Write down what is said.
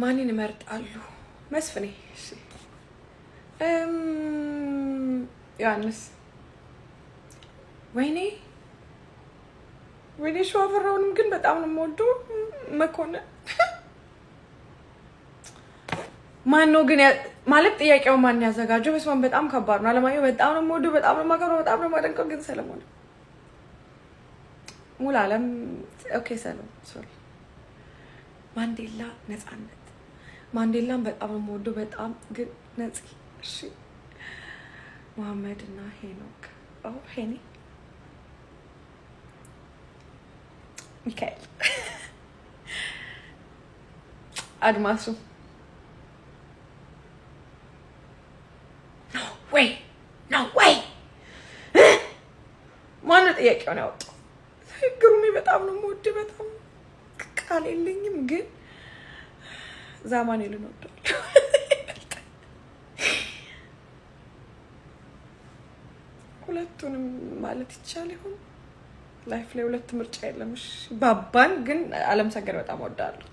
ማንን ይመርጣሉ? መስፍኔ። እሺ ዮሐንስ። ወይኔ ወይኔ፣ ሸዋፈራውንም ግን በጣም ነው የምወደው። መኮንን ማን ነው ግን ማለት ጥያቄው ማን ያዘጋጀው? በስመ አብ በጣም ከባድ ነው። አለማየሁ በጣም ነው የምወደው፣ በጣም ነው የማከብረው፣ በጣም ነው የማደንቀው። ግን ሰለሞን ሙሉ አለም okay፣ ሰለሞን sorry። ማንዴላ ነፃነት፣ ማንዴላን በጣም ነው የምወደው በጣም ግን ነፂ። እሺ መሐመድ እና ሄኖክ ሄኒ ሚካኤል አድማሱ ወይ ነው ወይ? ማነው ጥያቄውን ያወጣው? ግሩሜ በጣም ነው የምወደው። በጣም ቃል የለኝም፣ ግን ዛማኔልን እወደዋለሁ። ሁለቱንም ማለት ይቻል ይሆን? Life ላይ ሁለት ምርጫ የለም። እሺ ባባን ግን አለምሰገድ በጣም እወዳለሁ።